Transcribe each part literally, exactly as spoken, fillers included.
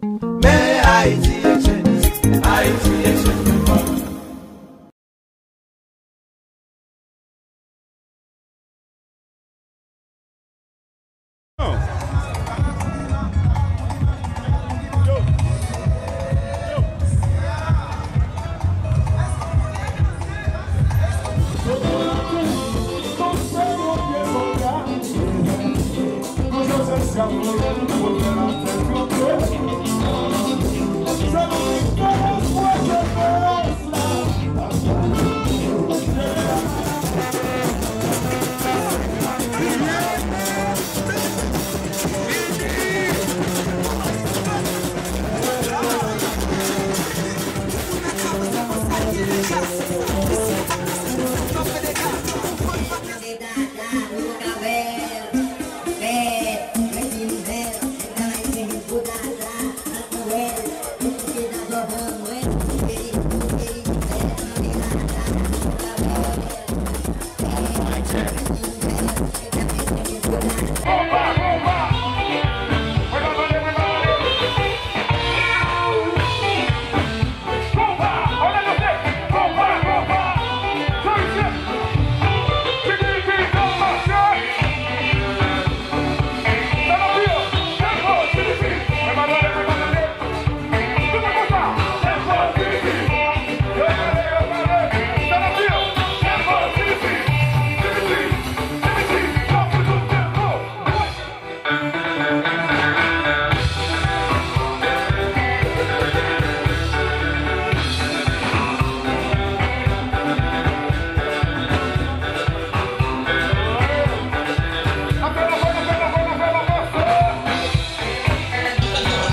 Men Ayiti Exchange, Ayiti Exchange.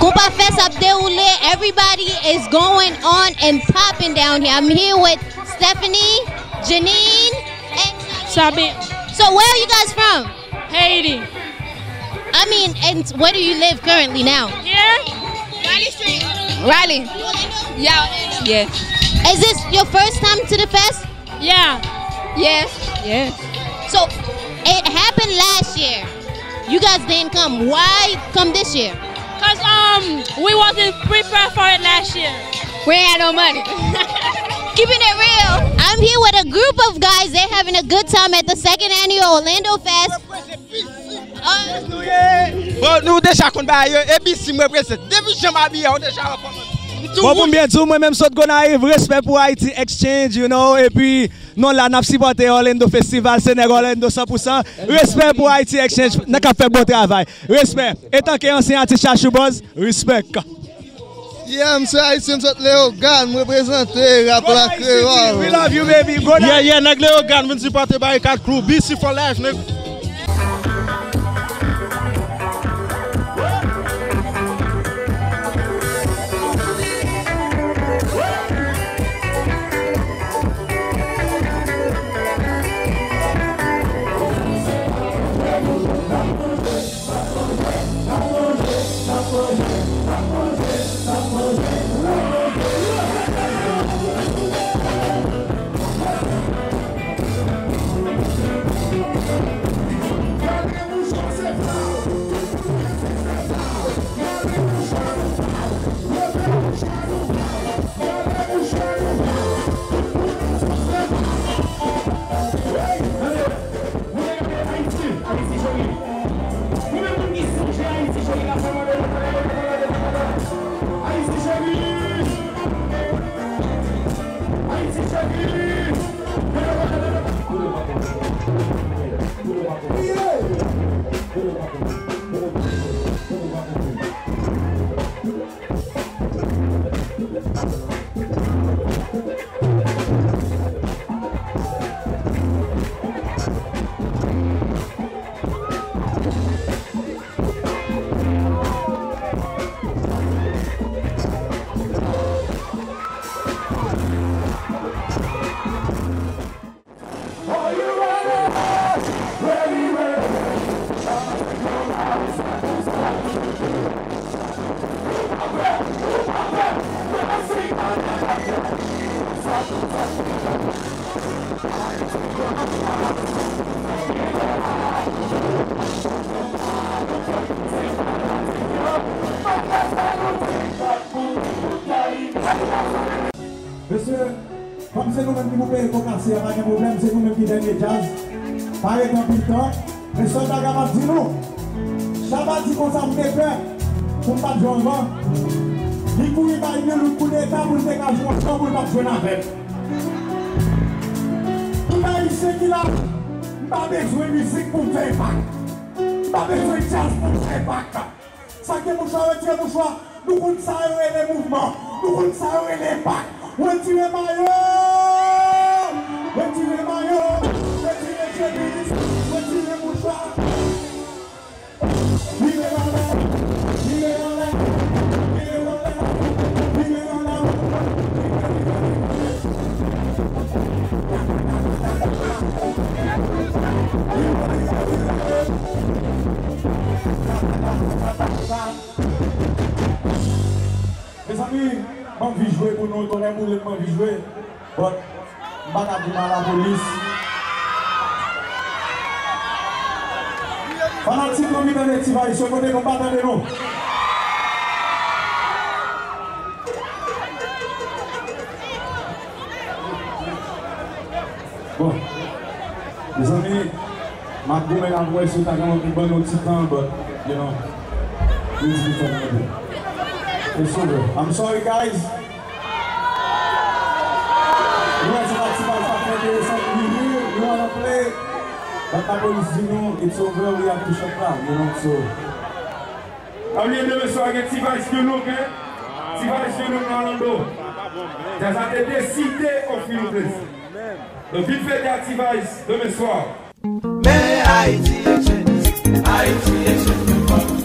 Konpa Fest ap dewoule. Everybody is going on and popping down here. I'm here with Stephanie, Janine, and Sabine. So where are you guys from? Haiti. I mean, and where do you live currently now? Here? Raleigh Street. Raleigh. Yeah. Yes. Is this your first time to the fest? Yeah. Yes. Yes. So, it happened last year. You guys didn't come. Why come this year? 'Cause, um, we wasn't prepared for it last year. We ain't had no money. Keeping it real. I'm here with a group of guys. They're having a good time at the second annual Orlando Fest. Uh, Bon, nou deja konn bagay yo, A B C m reprezante. Depi jan m abiye a, ou deja wè kòman. Bon, pou m byen di w, mwen menm sot Gonayiv, respè pou Haiti Exchange, you know, epi nou la n ap sipòte Orlando Festival, se nèg Orlando san pou san. Respè pou Haiti Exchange, nèg k ap fè bon travay. Respè. Etanke ansyen atis Chachou Buzz, respè. Yeah, m se Ayisyen, m sot Leyogàn, m reprezante rap la kreyòl. We love you, baby. Go down. Yeah, yeah, nèg Leyogàn vin sipòte Barikad Crew. B C for life, nèg. Mesye, kòm se nou menm ki pou peye po kase a, pa gen pwoblèm, se nou menm ki dènye djaz. Pa rete anpil tan. Men sèl bagay m ap di nou, Shabba di konsa m te pè pou m pa t jwe anvan. Li kouri bay Guilout koudeta pou l te ka jwe anvan pou l pa t jwenn avè m. Tout Ayisyen ki la, m pa bezwen mizik pou m fè enpak. M pa bezwen djaz pou m fè enpak. Sa k gen mouchwa, retire mouchwa. Nou konn sa yo rele mouvman. Nou konn sa yo rele enpak. Retire mayo! Retire mayo! Retire chemiz! Retire mouchwa! Vire anlè! Vire anlè! Vire anlè! Vire anlè! Mezanmi, m anvi jwe pou nou, tonnè boule m, m anvi jwe. But, m pa ka di m a lapolis. Fanatik nou ki tande T-Vice yo, kote nou pa tande nou? Bon, mezanmi, m ap goumen avè w si w ta gen anvi ban nou ti tan, but, you know, it's different, man. It's over. I'm sorry, guys. Nou wè se pa ti bal sa fè enteresan, we here, we wanna play. But lapolis di nou, it's over, we have to shut down, you know, so. Oubyen demen swa gen T-Vice Guilout, hein? T-Vice Guilout nan Orlando. Djaz la te deside ofri nou plezi. Donk vin fete a T-Vice demen swa. Men Ayiti Action, Ayiti Action.